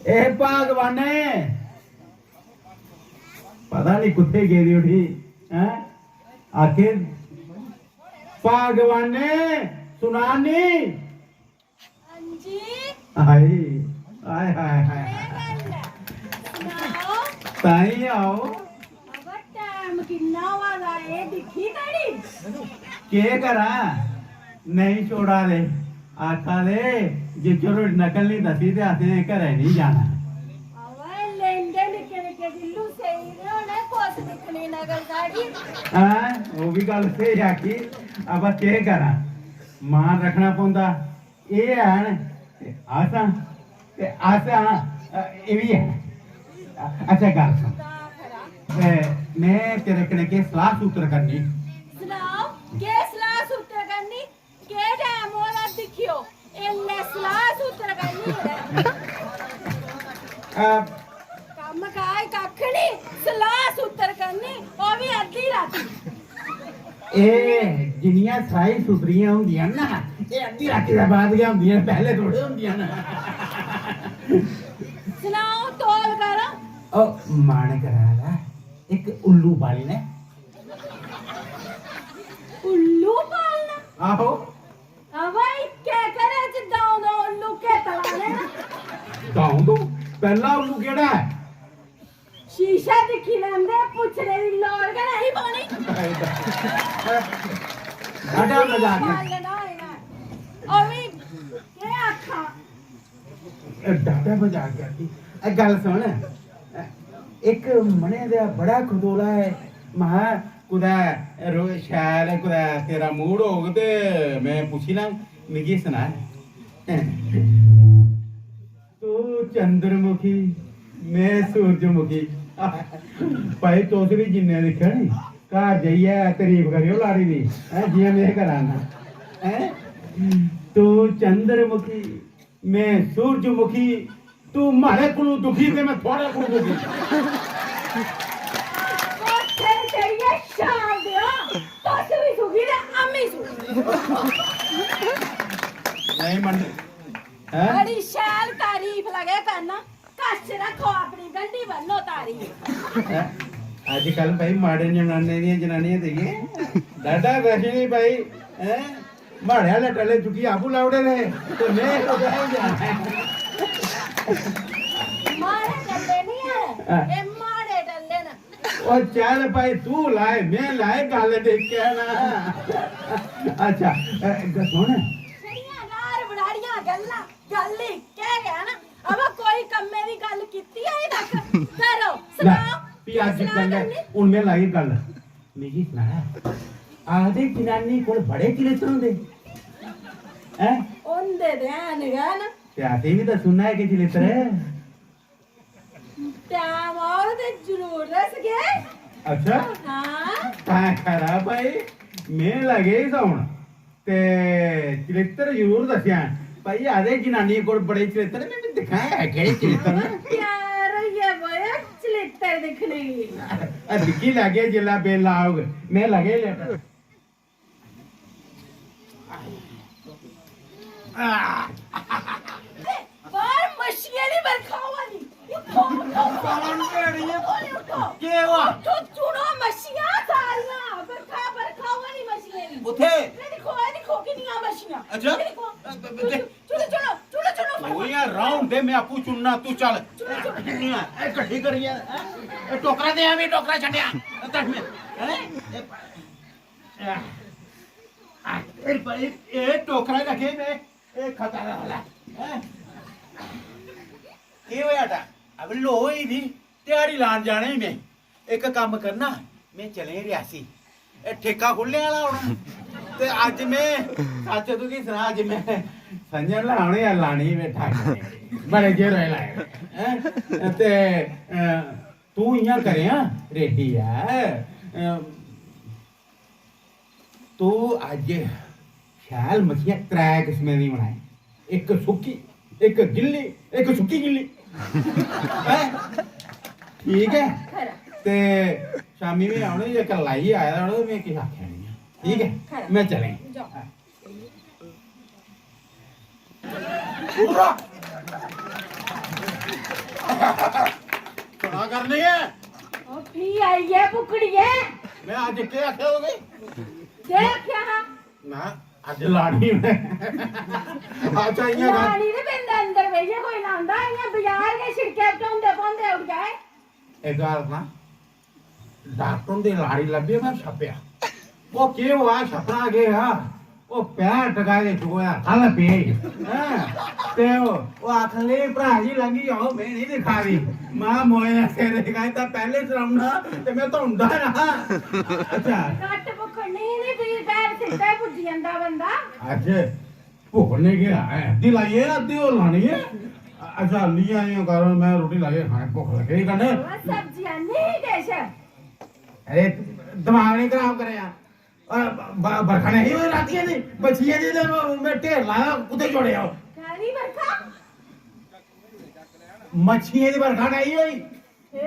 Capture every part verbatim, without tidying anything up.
ए भगवाने, पता नहीं कुत्थे गेदी उठी, हैं? आखिर भगवाने, सुनानी। हां जी। हाय, हाय, हाय, हाय। केह् गल्ल ऐ? सनाओ। ताई आओ। अबा, टैम किन्ना होआ दा, एह् दिक्खी घड़ी? केह् करां? नेईं छोड़ा दे। आखा दे, जे चलो नकल निं दस्सी ते असें घरै निं जाना। अबा, लेंदे निक्के निक्के बिल्लू सेई दे होने, कुस दिक्खनी नकल साढ़ी? हां, ओह् बी गल्ल स्हेई आखी। अबा, केह् करां? मान रक्खना पौंदा। एह् हैन ते अस आं, ते अस आं, अ, एह् बी हैन। अच्छा, गल्ल सुन। ते में तेरे कन्नै केह् सलाह सूत्र करनी? सनाओ, केह् सलाह सूत्र करनी? केह् टैम होआ दा दिक्खेओ, एल्लै सलाह सूत्र करनी कुतै। अ, कम्म काज कक्ख निं, सलाह सूत्र करनी, ओह् बी अद्धी रातीं। एह् जिन्नियां सलाई सुथरियां होंदियां न ना, एह् अद्धी रातीं दे बाद गै होंदियां न, पैह्लें थोड़े होंदियां न। सनाओ, तौल करो। ओ, मन करा दा, इक उल्लू पाली ने। उल्लू पालना? आहो। अवा, इक्कै घरै च द'ऊं द'ऊं उल्लू केत्त लाने न? द'ऊं द'ऊं? पैह्ला उल्लू केह्ड़ा ऐ? शीशा दिक्खी लैंदे, पुच्छने दी लोड़ गै नेईं पौनी। डाडा मजाक ऐ। पालना होए ना। ओह् बी केह् आखां? डाडा मजाक करदी। ए, गल्ल सुन। इक मने दा बड़ा खतोला ऐ। महा कुतै रो-, शैल कुतै तेरा मूड होग ते में पुच्छी लैङ, मिगी सनाऽ। तू चंद्रमुखी, में सूरजमुखी। भाई, तुस बी जिन्ने दिक्खे नी, घर जाइयै तरीफ करेओ लाड़ी दी, हैं, जि'यां में करा ना। हैं? तू चंद्रमुखी, में सूरजमुखी, तू म्हाड़े कोलू दुखी ते में थुआड़े कोलू दुखी। कोठे चढ़ियै शाल देओ, तुस बी सुखी ते अम्मी सुखी। नहीं मन, हैं? बड़ी शैल तारीफ लगे करना। कश रक्खो अपनी, गंढी बन्नो तारी। हैं? अजकल भाई माड़े जमाने दियां जनानियां दिक्खियै डाडा वैष्णवी भाई, हैं? माड़े आह्ले टल्ले चुक्कियै आपूं लाई ओड़े दे हे, ते में कुतै जाना ऐ। माड़े टल्ले निं हैन, हां। एह् माड़े टल्ले न। ओ चल भाई, तू लाए, में लाए, गल्ल ते इक्कै ना। अच्छा, ए, ग-, सुन। छड़ियां रार बनाड़ियां गल्लां। गल्ल इक्कै गै ना, अबा कोई कम्मै दी गल्ल कीती अजें तक? करो, लै, सनाओ, फ्ही अज्ज सनाओ गल्ल ऐ, करनी। हून में लाई गल्ल। मिगी सनाया, आखदे जनानी कोल बड़े चरित्तर होंदे। हैं? होंदे ते हैन गै न। ते असें बी दस्सी ओड़ना इक चरित्तर। टैम औग ते जरूर दसगे। अच्छा? हां। तां खरा भाई, में लगे ही सौन। ते चरित्तर जरूर दस्सेआं। भाई, आखदे जनानियें कोल बड़े चरित्तर न, में बी दिक्खां है केह्ड़े चरित्तर न। त्यार होइयै बौह् चरित्तर दिक्खने गी। आ, दिक्खी लैगे जिसलै बेल्ला औग, में लगे लेटन। बाहर मच्छियें दी बरखा होआ दी। उठो, उठो, उठो। कौन कह रही है? उठो, उठो। केह् होआ? उठो, चुनो मच्छियां सारियां। बरखा, बरखा होआ दी मच्छियें दी। कुत्थै? एह् दिक्खो, एह् दिक्खो किन्नियां मच्छियां। अच्छा। एह् दिक्खो। अ, ब-, ब-, चुनो, चुनो, चुनो, चुनो, चुनो, फटाफट। ओए यार, round दे, मैं आपूं चुनना, तू चल। चुनो, चुनो। ए, किट्ठी करियै, हैं? ए, टोकरा दे, मैं टोकरा छड्डेआ। दस मिनट। हैं? ए, ए, ए, भाई, ए, टोकरा रखे मैं, ए, खतरा वाला। हैं? केह् होआ टा? अब लो होई दी, ध्याड़ी लान जाना ही में। इक कम्म करना, में चले रियासी। ए, ठेका खु'ल्लने आह्ला होना। ते अज्ज में, सच्च तुगी सनां, अज्ज में संजय लाने गै लाने ही बैठा। बड़े चिर होए लाए। हैं? ते, अ, तूं इ'यां करेआं, रेडी ऐ। अ, तू अज्ज शैल मच्छियां त्रै किस्में दी बनाई, इक सुक्की, इक गिल्ली, इक सुक्की गिल्ली। हैं? ठीक ऐ? खरा। ते शामीं में औने, जेकर लाइयै आया होना, ते में किश आखेआ निं ऐ। ठीक ऐ? खरा। में चलें। जाओ। उरा! ये पुकड़िए। मैं अज्ज केह् आखेआ तुगी? केह् आखेआ हा? ना, अज्ज लाड़ी में। अच्छा, इ'यां कर। लाड़ी दे बिंद अंदर बेहियै कोई लांदा, इ'यां बाजार गै छिड़के ढोंदे भोंदे उठी आए। इक गल्ल सनां, डाक्टर हुंदी लाड़ी लब्भी, में छप्पेआ। ओह् केह् होआ, छप्पना केह् हा? ओह् पैर टकाए दे चुकोया, ख'ल्ल पे। हैं? ते ओह्, ओह् आखन लगी, "भ्रा जी, लंघी जाओ, में निं दिक्खा दी।" में मोए सिर टकाए तां पैह्ले सनाउना ते में धौंदा ना। अच्छा। घट्ट भुक्खड़ निं, निं, फ्ही पैर सिद्धे पुज्जी जंदा बंदा। अच्छा। भुक्ख नेईं केह् ऐ? अद्धी लाई ऐ, अद्धी होर लानी ऐ। अच्छा, लिया इ'यां करो, में रुट्टी लाइयै खानी, भुक्ख लग्गी दी कन्नै। ओह् सब्जी आह्नी ही किश? अरे, दमाग निं खराब करेआं। अ, ब-, बरखा नेईं होई रातियै दी, मच्छियें दी ते में ढेर लाया, कुत्थै छोड़ेआ ओह्? कैह्दी बरखा? मच्छियें दी बरखा नेईं होई। हे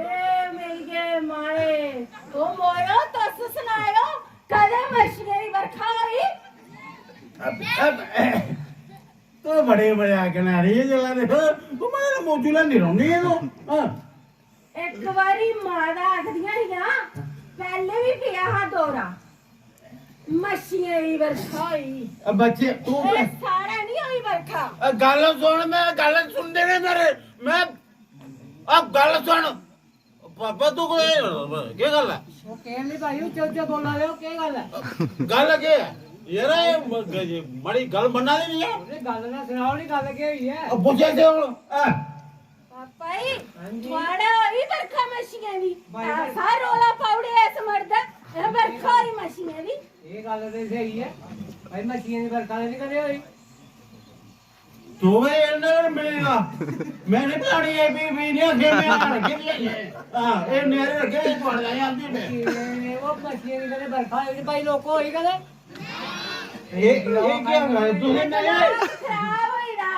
मेरिये माए, ओ मोयो, तुस सनायो, कदें मच्छियें दी बरखा होई? अब, अब, तू बड़े मजाक कन्नै आ रही है, जेल्लै देखो, तू माए मौजू लैंदी रौह्नी है तू। हां। इक बारी माता आखदियां हियां, पैह्ले बी पेआ हा दौरा, मच्छियें दी बरखा होई। अब बच्चे, तू ए, साढ़े निं होई बरखा। ए, गल्ल सुन, में गल्ल सुनदे ने मेरे, में अब गल्ल सुन, पापा तू कोई केह् गल्ल ऐ? ओह् केह् निं भाई, उच्चे उच्चे बोला दे ओ, केह् गल्ल ऐ? गल्ल केह् ऐ? यरा, एह् म-, ग-, ये बड़ी गल्ल मन्ना दी निं ऐ। अरे गल्ल ना सनाओ नी, गल्ल केह् होई ऐ? अब पुच्छे से हुन, ऐ? पापा जी, हां जी। थुआढ़े होई बरखा मच्छियें दी? भाई, भाई। ऐसा रौला पाई ओड़ेआ इस मर्द, एह् बरखा होई मच्छियें दी। एह् गल्ल ते स्हेई ऐ। भाई, मच्छियें दी बरखा ते निं कदें होई। तू गै इन्ने गै मिलेगा। मैंने पानी ए पी पी नहीं आखे, मैं रखे दिए ये। हां, ए मेरे रखे दिए पड़ गए आंदी में। ए, वो मछलियां की कदे बरखा होई, भाई लोको होई कदे? ए, ए क्या है? तू नहीं। खराब होई दा।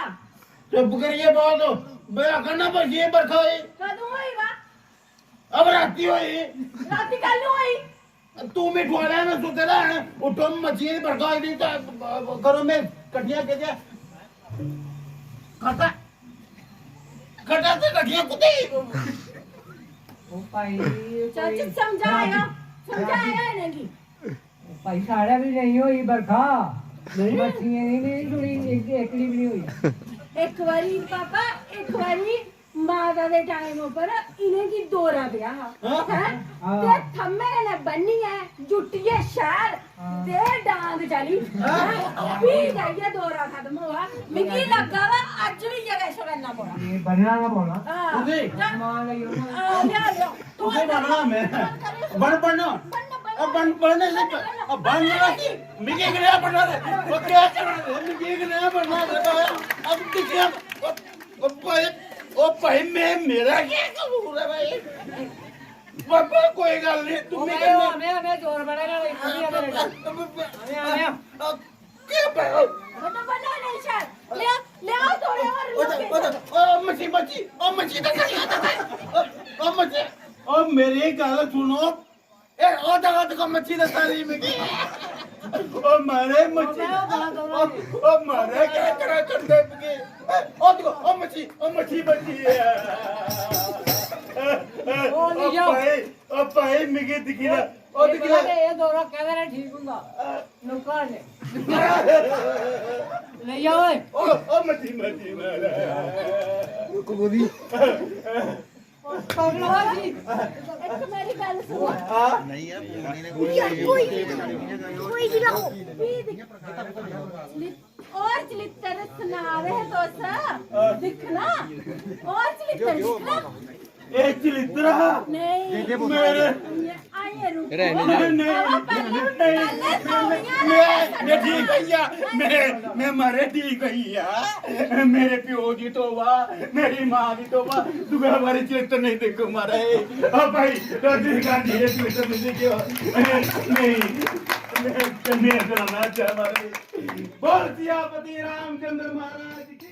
चुप करिए बहुत। मेरा कहना बस ये बरखा होई। कदों होई वा? अब राती होई। राती कल होई। तू मिगी ठुआलेआ में सुत्ते दा हा, उठो मच्छियें दी बरखा होई दी ते करो में कट्ठियां कीतियां। कटा, कटा ते कट्ठियां कुत्ते? ओ भाई, चाची, समझाया, समझाया इ'नेंगी। ओ भाई, साढ़े भी नहीं होई बरखा। नहीं? मच्छियें दी नहीं सुनी, एक, एकड़ी भी नहीं हुई। एक बारी पापा, एक बारी माता दे टाइम उप्पर इ'नेंगी दौरा पेआ हा, हां? हैं? हां। ते थम्मे कन्नै बन्नियै, जुट्टियै शैल, हां। ते डांग चली। हां। हैं? फ्ही जाइयै दौरा खत्म होआ। मिगी लग्गा दा अज्ज बी इ'यै किश करना पौना। एह् बन्नना गै पौना। हां। तुसें? जा। मां लेई औना। हां, लेआ, लेआ। तुसें बन्नना में। बन्न, बन्न। बन्न, बन्न। आ, बन्न, बन्न, बन्न। आ, बन्न ना। मिगी कनेहा बन्नना दे। ओ, क्या करना दे? मिगी कनेहा बन्नना दे? अब दिक्खेआ। ओ भाई, ओ भाई, मैं, मेरा क्या कसूर है भाई? पापा, कोई गल्ल नहीं, तू ओ भी मैं, करना। ओ मैं, मैं जोर बड़ा ना, कोई नहीं है मेरे को। अबे, अबे, अबे, अबे। अब क्या भाई? बता, बता नहीं शायद। ले आ, ले आ, थोड़े और ओ, लोग ओ, ओ, ओ, मच्छी, मच्छी, ओ, मच्छी, ओ, ओ, मच्छी, ओ, मेरी गल्ल सुनो। ए, ओ देखो, देखो, मच्छी दस्सा दी मिगी। ओ मारे मच्छी। ओ, ओ, ओ मारे, क्या करा करदे मिगी। ए, ओ देखो, ओ मच्छी, ओ मच्छी, मच्छी। ए, ए, ए, ओ ओ लिया। भाई, ओ भाई, मिगी दिक्खी लै। ओ दिक्खी लै। ये दौरा कैमरा ठीक हुंदा। नुक्का ने। ले जाओ ओए। ओ, ओ मच्छी, मच्छी, मारे। रुको गोदी। पागल हो गई। एक मेरी गल्ल सुनो। हां। नहीं है, कोई नहीं, कोई नहीं, कोई नहीं। और चलित्तर सना दे हे तुस। दिक्खना। और चलित्तर दिक्खना। ए चलित्तर हा? नहीं। मेरे आइए रुक। नहीं, नहीं, नहीं, नहीं, नहीं, नहीं, नहीं, नहीं, ठीक है, मैं, मैं मारे ठीक है। मेरे प्यो दी तौबा, मेरी मां दी तौबा, दुआ बारी चरित्र नहीं देखो मारा ए। ओ भाई, राजी का धीरे चरित्र नहीं देखियो। नहीं, मैं, मैं कराना चाह मारे। बोल सियापति रामचंद्र महाराज की।